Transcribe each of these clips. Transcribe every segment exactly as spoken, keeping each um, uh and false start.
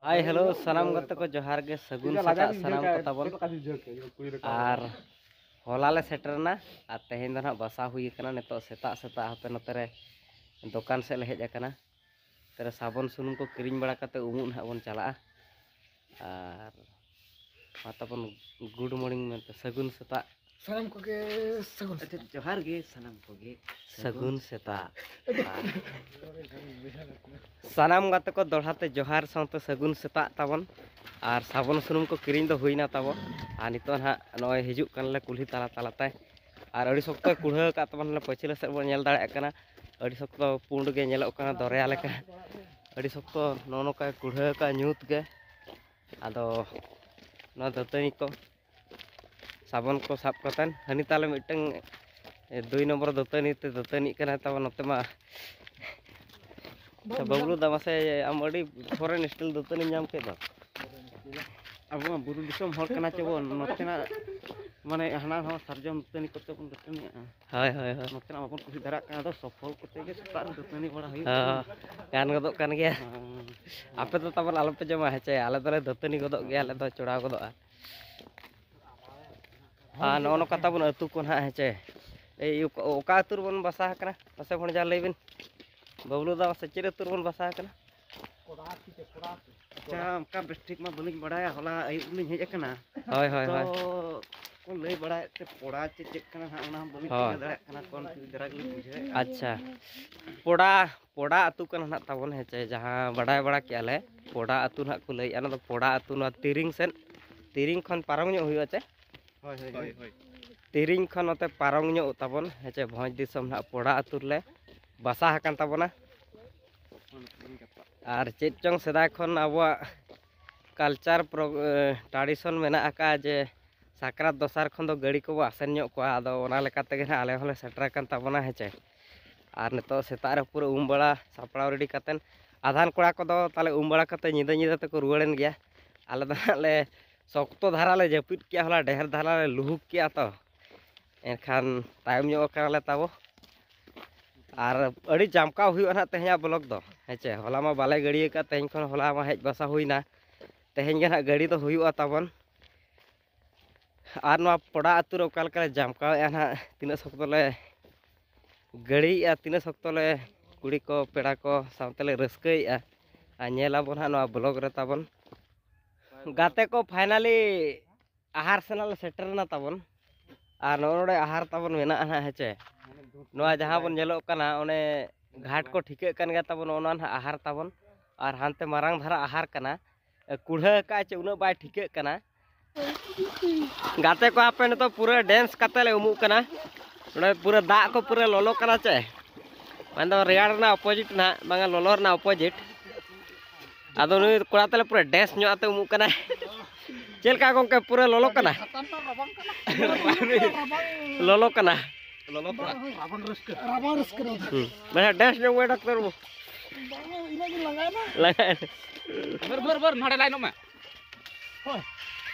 ᱦᱟᱭ, hello, ᱥᱟᱱᱟᱢ ᱜᱟᱛᱮ ᱠᱚ ᱡᱚᱦᱟᱨ ᱜᱮ, ᱥᱟᱹᱜᱩᱱ ᱥᱮᱛᱟᱜ ᱥᱟᱱᱟᱢ ᱠᱚ ᱛᱟᱵᱚᱱ᱾ ᱟᱨ ᱦᱚᱞᱟ ᱞᱮ ᱥᱮᱴᱮᱨ ᱮᱱᱟ, ᱟᱨ ᱛᱮᱦᱮᱧ ᱫᱚ ᱱᱟᱦᱟᱜ ᱵᱟᱥᱟ ᱦᱩᱭ ᱟᱠᱟᱱᱟ᱾ ᱱᱤᱛᱚᱜ ᱥᱮᱛᱟᱜ ᱥᱮᱛᱟᱜ ᱦᱟᱯᱮ ᱱᱚᱛᱮ ᱨᱮ ᱫᱚᱠᱟᱱ ᱥᱮᱫ ᱞᱮ ᱦᱮᱡ ᱟᱠᱟᱱᱟ᱾ ᱱᱚᱛᱮ ᱨᱮ ᱥᱟᱵᱚᱱ ᱥᱩᱱᱩᱢ ᱠᱚ ᱠᱤᱨᱤᱧ ᱵᱟᱲᱟ ᱠᱟᱛᱮ ᱩᱢᱩᱜ ᱱᱟᱦᱟᱜ ᱵᱚᱱ ᱪᱟᱞᱟᱜᱼᱟ᱾ ᱟᱨ ᱢᱟ ᱛᱟᱵᱚᱱ ᱜᱩᱰ ᱢᱚᱨᱱᱤᱝ ᱢᱮᱱᱛᱮ ᱥᱟᱹᱜᱩᱱ ᱥᱮᱛᱟᱜ᱾ ᱥᱟᱱᱟᱢ ᱠᱚᱜᱮ ᱥᱟᱹᱜᱩᱱ ᱥᱮᱛᱟᱜ᱾ ᱡᱚᱦᱟᱨ ᱜᱮ ᱥᱟᱱᱟᱢ ᱠᱚᱜᱮ᱾ ᱥᱟᱹᱜᱩᱱ ᱥᱮᱛᱟᱜ᱾ ᱥᱟᱱᱟᱢ ᱜᱟᱛᱮ ᱠᱚ ᱫᱚᱦᱲᱟ ᱛᱮ ᱡᱚᱦᱟᱨ ᱥᱟᱶᱛᱮ ᱥᱟᱹᱜᱩᱱ ᱥᱮᱛᱟᱜ ᱛᱟᱵᱚᱱ᱾ ᱟᱨ ᱥᱟᱵᱚᱱ ᱥᱩᱱᱩᱢ ᱠᱚ ᱠᱤᱨᱤᱧ ᱫᱚ ᱦᱩᱭᱱᱟ ᱛᱟᱵᱚᱱ᱾ ᱟᱨ ᱱᱤᱛᱚᱜ ᱱᱟᱦᱟᱜ ᱱᱚᱜᱼᱚᱭ ᱦᱤᱡᱩᱜ ᱠᱟᱱᱟᱞᱮ ᱠᱩᱞᱦᱤ ᱛᱟᱞᱟ ᱛᱟᱞᱟᱛᱮ᱾ ᱟᱨ ᱟᱹᱰᱤ ᱥᱚᱠᱛᱚᱭ ᱠᱩᱲᱦᱟᱹ ᱟᱠᱟᱫ ᱛᱟᱵᱚᱱ, ᱯᱟᱹᱪᱷᱞᱟᱹ ᱥᱮᱫ ᱵᱚᱱ ᱧᱮᱞ ᱫᱟᱲᱮᱭᱟᱜ ᱠᱟᱱᱟ᱾ ᱟᱹᱰᱤ ᱥᱚᱠᱛᱚ ᱯᱩᱸᱰ ᱜᱮ ᱧᱮᱞᱚᱜ ᱠᱟᱱᱟ, ᱫᱚᱨᱭᱟ ᱞᱮᱠᱟ᱾ ᱟᱹᱰᱤ ᱥᱚᱠᱛᱚ ᱱᱚᱜᱼᱚ ᱱᱚᱝᱠᱟᱭ ᱠᱩᱲᱦᱟᱹ ᱟᱠᱟᱫ ᱧᱩᱛ ᱜᱮ᱾ ᱟᱫᱚ ᱱᱚᱣᱟ ᱫᱟᱹᱛᱟᱹᱱᱤ ᱠᱚ, ᱥᱟᱵᱚᱱ ᱠᱚ ᱥᱟᱵ ᱠᱟᱛᱮᱱ ᱦᱟᱹᱱᱤ ᱛᱟᱞᱮ ᱢᱤᱫᱴᱟᱝ, ᱮ, ᱫᱩᱭ ᱱᱚᱢᱵᱚᱨ ᱫᱟᱹᱛᱟᱹᱱᱤ ᱛᱮ ᱫᱟᱹᱛᱟᱹᱱᱤᱜ ᱠᱟᱱᱟᱭ ᱛᱟᱵᱚᱱ ᱱᱚᱛᱮ ᱢᱟ᱾ ᱟᱪᱪᱷᱟ, ᱵᱟᱹᱵᱞᱩ ᱫᱟ, ᱢᱟᱥᱮ ᱟᱢ ᱟᱹᱰᱤ foreign style ᱫᱟᱹᱛᱟᱹᱱᱤ ᱧᱟᱢ ᱠᱮᱫ ᱫᱚ᱾ ᱟᱵᱚ ᱢᱟ ᱵᱩᱨᱩ ᱫᱤᱥᱚᱢ ᱦᱚᱲ ᱠᱟᱱᱟ ᱪᱮᱵᱚᱱ, ᱱᱚᱛᱮᱱᱟᱜ ᱢᱟᱱᱮ ᱦᱟᱱᱟ ᱦᱚᱸ ᱥᱟᱨᱡᱚᱢ ᱫᱟᱹᱛᱟᱹᱱᱤ ᱠᱚᱛᱮ ᱵᱚᱱ ᱫᱟᱹᱛᱟᱹᱱᱤᱜᱼᱟ᱾ ᱦᱳᱭ, ᱦᱳᱭ, ᱦᱳᱭ᱾ ᱱᱚᱛᱮᱱᱟᱜ ᱵᱟᱵᱚᱱ ᱠᱩᱥᱤ ᱫᱷᱟᱨᱟᱜ ᱠᱟᱱᱟ, ᱟᱫᱚ ᱥᱚᱯᱷᱚᱞ ᱠᱚᱛᱮ ᱜᱮ ᱥᱮᱛᱟᱜ ᱨᱮ ᱫᱟᱹᱛᱟᱹᱱᱤ ᱵᱟᱲᱟ ᱦᱩᱭᱩᱜ ᱦᱚᱸ, ᱠᱟᱱᱟ᱾ ᱜᱟᱱ ᱜᱚᱫᱚᱜ ᱠᱟᱱ ᱜᱮᱭᱟ᱾ ᱦᱮᱸ᱾ ᱟᱯᱮ ᱫᱚ ᱛᱟᱵᱚᱱ ᱟᱞᱚᱯᱮ ᱡᱚᱢᱟ, ᱦᱮᱸ ᱪᱮ? ᱟᱞᱮ ᱫᱚᱞᱮ ᱫᱟᱹᱛᱟᱹᱱᱤ ᱜᱚᱫᱚᱜ ᱜᱮᱭᱟ, ᱟᱞᱮ ᱫᱚ ᱪᱚᱲᱟᱣ ᱜᱚᱫᱚᱜᱼᱟ᱾ ᱟᱨ ᱱᱚᱜᱼᱚ ᱱᱚᱝᱠᱟ ᱛᱟᱵᱚᱱ ᱟᱹᱛᱩ ᱠᱚ ᱱᱟᱦᱟᱜ, ᱦᱮᱸ ᱪᱮ? ᱮᱭ ᱚᱠᱟ, ᱚᱠᱟ ᱟᱹᱛᱩ ᱨᱮᱵᱚᱱ ᱵᱟᱥᱟ ᱟᱠᱟᱱᱟ? ᱢᱟᱥᱮ ᱵᱷᱚᱬᱡᱟ ᱞᱟᱹᱭ ᱵᱤᱱ᱾ ᱵᱟᱹᱵᱞᱩ ᱫᱟ, ᱢᱟᱥᱮ ᱪᱮᱫ ᱟᱹᱛᱩ ᱨᱮᱵᱚᱱ ᱵᱟᱥᱟ ᱟᱠᱟᱱᱟ? ᱟᱪᱪᱷᱟ, ᱚᱱᱠᱟ ᱵᱮᱥ ᱴᱷᱤᱠ ᱢᱟ ᱵᱟᱹᱞᱤᱧ ᱵᱟᱲᱟᱭᱟ, ᱦᱚᱞᱟ ᱟᱹᱭᱩᱵ ᱞᱤᱧ ᱦᱮᱡ ᱟᱠᱟᱱᱟ᱾ ᱦᱳᱭ, ᱦᱳᱭ, ᱛᱚ, ᱦᱳᱭ᱾ ᱠᱚ ᱞᱟᱹᱭ ᱵᱟᱲᱟᱭᱮᱫ ᱛᱮ ᱯᱚᱲᱟ ᱪᱮ ᱪᱮᱫ ᱠᱟᱱᱟ ᱦᱟᱸᱜ, ᱚᱱᱟ ᱦᱚᱸ ᱵᱟᱹᱞᱤᱧ ᱦᱳᱭ᱾ ᱴᱷᱤᱠᱟᱹ ᱫᱟᱲᱮᱭᱟᱜ ᱠᱟᱱᱟ, confuse ᱫᱷᱟᱨᱟ ᱜᱮᱞᱤᱧ ᱵᱩᱡᱷᱟᱹᱣᱮᱫᱼᱟ᱾ ᱟᱪᱪᱷᱟ, ᱯᱚᱲᱟ, ᱯᱚᱲᱟ ᱟᱹᱛᱩ ᱠᱟᱱᱟ ᱱᱟᱦᱟᱜ ᱛᱟᱵᱚᱱ, ᱦᱮᱸ ᱪᱮ? ᱡᱟᱦᱟᱸ ᱵᱟᱰᱟᱭ ᱵᱟᱲᱟ ᱠᱮᱜᱼᱟ ᱞᱮ, ᱯᱚᱲᱟ ᱟᱹᱛᱩ ᱱᱟᱦᱟᱜ ᱠᱚ ᱞᱟᱹᱭᱮᱫᱼᱟ, ᱚᱱᱟ ᱫᱚ ᱯᱚᱲᱟ ᱟᱹᱛᱩ, ᱱᱚᱣᱟ ᱛᱤᱨᱤᱝ ᱥᱮᱫ, ᱛᱤᱨᱤᱝ ᱠᱷᱚᱱ ᱯᱟᱨᱚᱢ ᱧᱚᱜ ᱦᱩᱭᱩᱜᱼᱟ ᱪᱮ? ᱦᱳᱭ, ᱦᱳᱭ, ᱦᱳᱭ᱾ ᱛᱤᱨᱤᱝ ᱠᱷᱚᱱ ᱱᱚᱛᱮ ᱯᱟᱨᱚᱢ ᱧᱚᱜ ᱛᱟᱵᱚᱱ, ᱦᱮᱸ ᱪᱮ? ᱵᱷᱚᱸᱡᱽ ᱫᱤᱥᱚᱢ ᱱᱟᱦᱟᱜ ᱯᱚᱲᱟ ᱟᱹᱛᱩ ᱨᱮᱞᱮ ᱵᱟᱥᱟ ᱟᱠᱟᱱ ᱛᱟᱵᱚᱱᱟ᱾ ᱟᱨ ᱪᱮᱫ ᱪᱚᱝ ᱥᱮᱫᱟᱭ ᱠᱷᱚᱱ ᱟᱵᱚᱣᱟᱜ culture pro-, ᱮ, tradition ᱢᱮᱱᱟᱜ ᱟᱠᱟᱫᱼᱟ ᱡᱮ ᱥᱟᱠᱨᱟᱛ ᱫᱚᱥᱟᱨ ᱠᱷᱚᱱ ᱫᱚ ᱜᱟᱹᱲᱤ ᱠᱚᱵᱚ ᱟᱥᱮᱱ ᱧᱚᱜ ᱠᱚᱣᱟ᱾ ᱟᱫᱚ ᱚᱱᱟ ᱞᱮᱠᱟ ᱛᱮᱜᱮ ᱱᱟᱦᱟᱜ ᱟᱞᱮ ᱦᱚᱸᱞᱮ ᱥᱮᱴᱮᱨ ᱟᱠᱟᱱ ᱛᱟᱵᱚᱱᱟ, ᱦᱮᱸ ᱪᱮ? ᱟᱨ ᱱᱤᱛᱚᱜ ᱥᱮᱛᱟᱜ ᱨᱮ ᱯᱩᱨᱟᱹ ᱩᱢ ᱵᱟᱲᱟ ᱥᱟᱯᱲᱟᱣ ready ᱠᱟᱛᱮᱱ, ᱟᱫᱷᱟᱱ ᱠᱚᱲᱟ ᱠᱚᱫᱚ ᱛᱟᱦᱞᱮ ᱩᱢ ᱵᱟᱲᱟ ᱠᱟᱛᱮ ᱧᱤᱫᱟᱹ ᱧᱤᱫᱟᱹ ᱛᱮᱠᱚ ᱨᱩᱣᱟᱹᱲᱮᱱ ᱜᱮᱭᱟ᱾ ᱟᱞᱮ ᱫᱚ ᱦᱟᱸᱜ ᱞᱮ ᱥᱚᱠᱛᱚ ᱫᱷᱟᱨᱟ ᱞᱮ ᱡᱟᱹᱯᱤᱫ ᱠᱮᱜᱼᱟ, ᱦᱚᱞᱟ ᱰᱷᱮᱨ ᱫᱷᱟᱨᱟ ᱞᱮ ᱞᱩᱦᱩᱠ ᱠᱮᱜᱼᱟ ᱛᱚ, ᱮᱱᱠᱷᱟᱱ ᱛᱟᱭᱚᱢ ᱧᱚᱜ ᱠᱟᱱᱟᱞᱮ ᱛᱟᱵᱚ᱾ ᱟᱨ ᱟᱹᱰᱤ ᱡᱟᱢᱠᱟᱣ ᱦᱩᱭᱩᱜᱼᱟ ᱱᱟᱦᱟᱜ ᱛᱮᱦᱮᱧᱟᱜ vlog ᱫᱚ, ᱦᱮᱸ ᱪᱮ᱾ ᱦᱚᱞᱟ ᱢᱟ ᱵᱟᱞᱮ ᱜᱟᱹᱲᱤ ᱟᱠᱟᱫ, ᱛᱮᱦᱮᱧ ᱠᱷᱚᱱ ᱦᱚᱞᱟ ᱢᱟ ᱦᱮᱡ ᱵᱟᱥᱟ ᱦᱩᱭᱱᱟ᱾ ᱛᱮᱦᱮᱧ ᱜᱮ ᱱᱟᱦᱟᱜ ᱜᱟᱹᱲᱤ ᱫᱚ ᱦᱩᱭᱩᱜᱼᱟ ᱛᱟᱵᱚᱱ᱾ ᱟᱨ ᱱᱚᱣᱟ ᱯᱚᱲᱟ ᱟᱹᱛᱩ ᱨᱮ ᱚᱠᱟ ᱞᱮᱠᱟ ᱞᱮ ᱡᱟᱢᱠᱟᱣᱮᱫᱼᱟ ᱱᱟᱦᱟᱜ, ᱛᱤᱱᱟᱹᱜ ᱥᱚᱠᱛᱚ ᱞᱮ ᱜᱟᱹᱲᱤᱭᱮᱫᱼᱟ, ᱛᱤᱱᱟᱹᱜ ᱥᱚᱠᱛᱚ ᱞᱮ ᱠᱩᱲᱤ ᱠᱚ ᱯᱮᱲᱟ ᱠᱚ ᱥᱟᱶᱛᱮ ᱞᱮ ᱨᱟᱹᱥᱠᱟᱹᱭᱮᱫᱼᱟ, ᱟᱨ ᱧᱮᱞ ᱟᱵᱚᱱ ᱦᱟᱸᱜ ᱱᱚᱣᱟ ᱵᱞᱚᱜ ᱨᱮ ᱛᱟᱵᱚᱱ᱾ ᱜᱟᱛᱮ ᱠᱚ, ᱯᱷᱟᱭᱱᱟᱞᱤ ᱟᱦᱟᱨ ᱥᱮᱱᱟᱜ ᱞᱮ ᱥᱮᱴᱮᱨ ᱮᱱᱟ ᱛᱟᱵᱚᱱ᱾ ᱟᱨ ᱱᱚᱜᱼᱚ ᱱᱚᱰᱮ ᱟᱦᱟᱨ ᱛᱟᱵᱚᱱ ᱢᱮᱱᱟᱜᱼᱟ ᱱᱟᱦᱟᱜ, ᱦᱮᱸ ᱪᱮ᱾ ᱱᱚᱣᱟ ᱡᱟᱦᱟᱸ ᱵᱚᱱ ᱧᱮᱞᱚᱜ ᱠᱟᱱᱟ, ᱚᱱᱮ ᱜᱷᱟᱴ ᱠᱚ ᱴᱷᱤᱠᱟᱹᱜ ᱠᱟᱱ ᱜᱮᱭᱟ ᱛᱟᱵᱚᱱ, ᱚᱱᱟ ᱱᱟᱦᱟᱜ ᱟᱦᱟᱨ ᱛᱟᱵᱚᱱ᱾ ᱟᱨ ᱦᱟᱱᱛᱮ ᱢᱟᱨᱟᱝ ᱫᱷᱟᱨᱟ ᱟᱦᱟᱨ ᱠᱟᱱᱟ, ᱠᱩᱲᱦᱟᱹ ᱟᱠᱟᱫ ᱪᱮ ᱩᱱᱟᱹᱜ ᱵᱟᱭ ᱴᱷᱤᱠᱟᱹᱜ ᱠᱟᱱᱟ᱾ ᱜᱟᱛᱮ ᱠᱚ, ᱟᱯᱮ ᱱᱤᱛᱚᱜ ᱯᱩᱨᱟᱹ ᱰᱮᱱᱥ ᱠᱟᱛᱮ ᱞᱮ ᱩᱢᱩᱜ ᱠᱟᱱᱟ᱾ ᱱᱚᱰᱮ ᱯᱩᱨᱟᱹ ᱫᱟᱜ ᱠᱚ ᱯᱩᱨᱟᱹ ᱞᱚᱞᱚ ᱠᱟᱱᱟ ᱪᱮ, ᱢᱮᱱᱫᱚ ᱨᱮᱭᱟᱲ ᱨᱮᱱᱟᱜ ᱚᱯᱳᱡᱤᱴ ᱱᱟᱦᱟᱜ, ᱵᱟᱝᱟ, ᱞᱚᱞᱚ ᱨᱮᱱᱟᱜ ᱚᱯᱳᱡᱤᱴ᱾ ᱟᱫᱚ ᱱᱩᱭ ᱠᱚᱲᱟ ᱛᱟᱞᱮ ᱯᱩᱨᱟᱹ ᱰᱮᱱᱥ ᱧᱚᱜ ᱟᱛᱮ ᱩᱢᱩᱜ ᱠᱟᱱᱟᱭ᱾ ᱪᱮᱫ ᱞᱮᱠᱟ ᱜᱚᱝᱠᱮ, ᱯᱩᱨᱟᱹ ᱞᱚᱞᱚ ᱠᱟᱱᱟ? ᱞᱚᱞᱚ ᱠᱟᱱᱟ᱾ ᱞᱚᱞᱚ ᱠᱟᱱᱟ᱾ ᱨᱟᱵᱟᱝ ᱨᱟᱹᱥᱠᱟᱹ᱾ ᱨᱟᱵᱟᱝ ᱨᱟᱹᱥᱠᱟᱹ ᱨᱮ᱾ ᱦᱩᱸ᱾ ᱢᱟᱱᱮ ᱰᱮᱱᱥ ᱧᱚᱜ ᱢᱮ ᱰᱟᱠᱛᱟᱨ ᱵᱟᱹᱵᱩ᱾ ᱵᱟᱝ, ᱤᱱᱟᱹᱜ ᱜᱮ ᱞᱟᱸᱜᱟᱭᱮᱱᱟ᱾ ᱞᱟᱸᱜᱟᱭᱮᱱᱟ᱾ ᱵᱟᱨ, ᱵᱟᱨ, ᱵᱟᱨ, ᱱᱚᱰᱮ ᱞᱟᱭᱤᱱᱚᱜ ᱢᱮ᱾ ᱦᱳᱭ᱾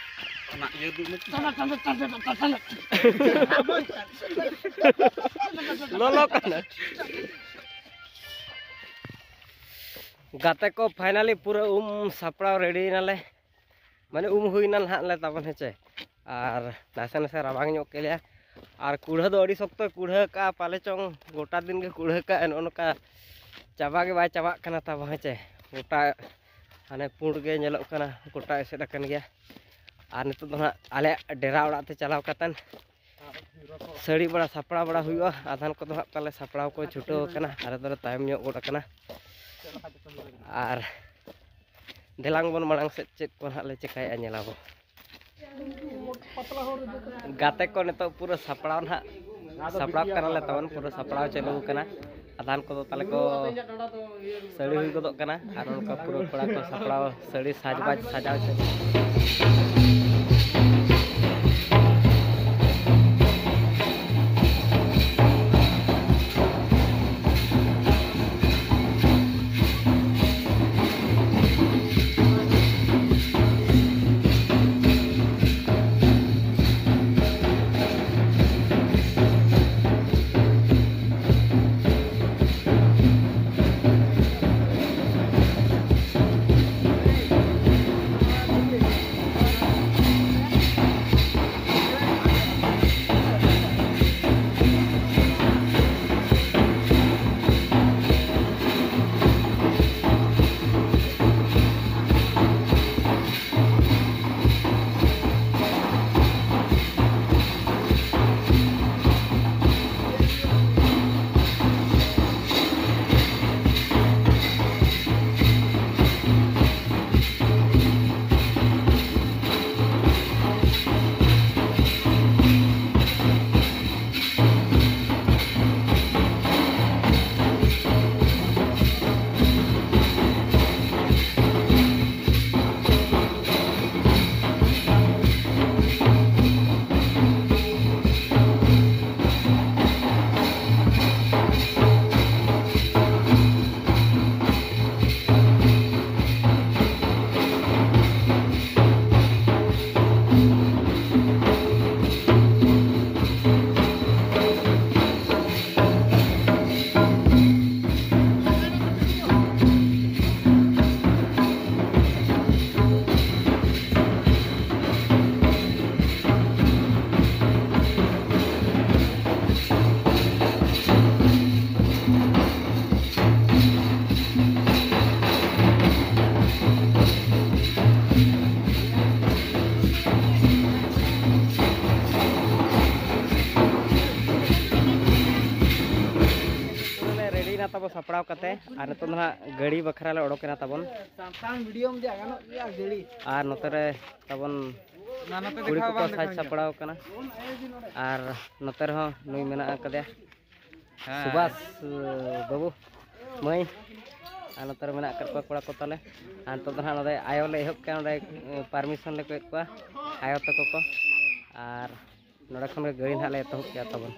ᱚᱱᱟ ᱤᱭᱟᱹ ᱫᱩᱜ ᱢᱮ᱾ ᱴᱟᱱᱟ, ᱴᱟᱱᱟ, ᱴᱟᱱᱟ, ᱴᱟᱱᱟ, ᱴᱟᱱᱟ᱾ ᱞᱚᱞᱚ ᱠᱟᱱᱟ᱾ ᱜᱟᱛᱮ ᱠᱚ, ᱯᱷᱟᱭᱱᱟᱞᱤ ᱯᱩᱨᱟᱹ ᱩᱢ ᱥᱟᱯᱲᱟᱣ ᱨᱮᱰᱤᱭᱮᱱᱟᱞᱮ, ᱢᱟᱱᱮ ᱩᱢ ᱦᱩᱭᱱᱟ ᱱᱟᱦᱟᱜ ᱞᱮ ᱛᱟᱵᱚᱱ, ᱦᱮᱸ ᱪᱮ᱾ ᱟᱨ ᱱᱟᱥᱮ ᱱᱟᱥᱮ ᱨᱟᱵᱟᱝ ᱧᱚᱜ ᱠᱮᱫ ᱞᱮᱭᱟ᱾ ᱟᱨ ᱠᱩᱲᱦᱟᱹ ᱫᱚ ᱟᱹᱰᱤ ᱥᱚᱠᱛᱚᱭ ᱠᱩᱲᱦᱟᱹ ᱠᱟᱜᱼᱟ, ᱯᱟᱞᱮ ᱪᱚᱝ ᱜᱚᱴᱟ ᱫᱤᱱ ᱜᱮ ᱠᱩᱲᱦᱟᱹ ᱠᱟᱜᱼᱟ, ᱱᱚᱜᱼᱚ ᱱᱚᱝᱠᱟ ᱪᱟᱵᱟ ᱜᱮ ᱵᱟᱭ ᱪᱟᱵᱟᱜ ᱠᱟᱱᱟ ᱛᱟᱵᱚᱱ, ᱦᱮᱸ ᱪᱮ᱾ ᱜᱚᱴᱟ ᱦᱟᱱᱮ ᱯᱩᱸᱰ ᱜᱮ ᱧᱮᱞᱚᱜ ᱠᱟᱱᱟ, ᱜᱚᱴᱟ ᱮᱥᱮᱫ ᱟᱠᱟᱱ ᱜᱮᱭᱟ᱾ ᱟᱨ ᱱᱤᱛᱚᱜ ᱫᱚ ᱱᱟᱦᱟᱜ ᱟᱞᱮᱭᱟᱜ ᱰᱮᱨᱟ ᱚᱲᱟᱜ ᱛᱮ ᱪᱟᱞᱟᱣ ᱠᱟᱛᱮᱱ ᱥᱟᱹᱲᱤ ᱵᱟᱲᱟ ᱥᱟᱯᱲᱟᱣ ᱵᱟᱲᱟ ᱦᱩᱭᱩᱜᱼᱟ᱾ ᱟᱫᱷᱟᱱ ᱠᱚᱫᱚ ᱦᱟᱸᱜ ᱯᱟᱞᱮ ᱥᱟᱯᱲᱟᱣ ᱠᱚ ᱪᱷᱩᱴᱟᱹᱣ ᱟᱠᱟᱱᱟ, ᱟᱞᱮ ᱫᱚᱞᱮ ᱛᱟᱭᱚᱢ ᱧᱚᱜ ᱜᱚᱫ ᱟᱠᱟᱱᱟ᱾ ᱟᱨ ᱫᱮᱞᱟᱝ ᱵᱚᱱ ᱢᱟᱲᱟᱝ ᱥᱮᱫ ᱪᱮᱫ ᱠᱚ ᱦᱟᱸᱜ ᱞᱮ ᱪᱮᱠᱟᱭᱮᱫᱼᱟ, ᱧᱮᱞᱟᱵᱚ᱾ ᱜᱟᱛᱮ ᱠᱚ ᱱᱤᱛᱚᱜ ᱯᱩᱨᱟᱹ ᱥᱟᱯᱲᱟᱣ ᱱᱟᱦᱟᱜ, ᱥᱟᱯᱲᱟᱣ ᱠᱟᱱᱟᱞᱮ ᱛᱟᱵᱚᱱ, ᱯᱩᱨᱟᱹ ᱥᱟᱯᱲᱟᱣ ᱪᱟᱹᱞᱩ ᱟᱠᱟᱱᱟ᱾ ᱟᱫᱷᱟᱱ ᱠᱚᱫᱚ ᱛᱟᱞᱮ ᱠᱚ ᱥᱟᱹᱲᱤ ᱦᱩᱭ ᱜᱚᱫᱚᱜ ᱠᱟᱱᱟ᱾ ᱟᱨ ᱱᱚᱝᱠᱟ ᱯᱩᱨᱟᱹ ᱠᱚᱲᱟ ᱠᱚ ᱥᱟᱯᱲᱟᱣ, ᱥᱟᱹᱲᱤ ᱥᱟᱡᱽᱵᱟᱡᱽ ᱥᱟᱡᱟᱣ ᱥᱟᱹᱲᱤ᱾ ᱥᱟᱯᱲᱟᱣ ᱠᱟᱛᱮ ᱟᱨ ᱱᱤᱛᱚᱜ ᱫᱚ ᱦᱟᱸᱜ ᱜᱟᱹᱲᱤ ᱵᱟᱠᱷᱨᱟ ᱞᱮ ᱚᱰᱚᱠ ᱮᱱᱟ ᱛᱟᱵᱚᱱ᱾ ᱟᱨ ᱱᱚᱛᱮ ᱨᱮ ᱛᱟᱵᱚᱱ ᱠᱩᱲᱤ ᱠᱚᱠᱚ ᱥᱟᱡᱽ ᱥᱟᱯᱲᱟᱣ ᱠᱟᱱᱟ᱾ ᱟᱨ ᱱᱚᱛᱮ ᱨᱮᱦᱚᱸ ᱱᱩᱭ ᱢᱮᱱᱟᱜ ᱟᱠᱟᱫᱮᱭᱟ, ᱥᱩᱵᱷᱟᱥ ᱵᱟᱹᱵᱩ ᱢᱟᱹᱭ᱾ ᱟᱨ ᱱᱚᱛᱮ ᱨᱮ ᱢᱮᱱᱟᱜ ᱟᱠᱟᱫ ᱠᱚᱣᱟ ᱠᱚᱲᱟ ᱠᱚ ᱛᱟᱞᱮ᱾ ᱟᱨ ᱱᱤᱛᱚᱜ ᱫᱚ ᱦᱟᱸᱜ ᱱᱚᱰᱮ ᱟᱭᱳ ᱞᱮ ᱮᱦᱚᱵ ᱠᱮᱜᱼᱟ, ᱱᱚᱰᱮ ᱯᱟᱨᱢᱤᱥᱚᱱ ᱞᱮ ᱠᱚᱭᱮᱫ ᱠᱚᱣᱟ ᱟᱭᱳ ᱛᱟᱠᱚ ᱠᱚ᱾ ᱟᱨ ᱱᱚᱰᱮ ᱠᱷᱚᱱ ᱜᱮ ᱜᱟᱹᱲᱤ ᱱᱟᱦᱟᱜ ᱞᱮ ᱮᱛᱚᱦᱚᱵ ᱠᱮᱜᱼᱟ ᱛᱟᱵᱚᱱ᱾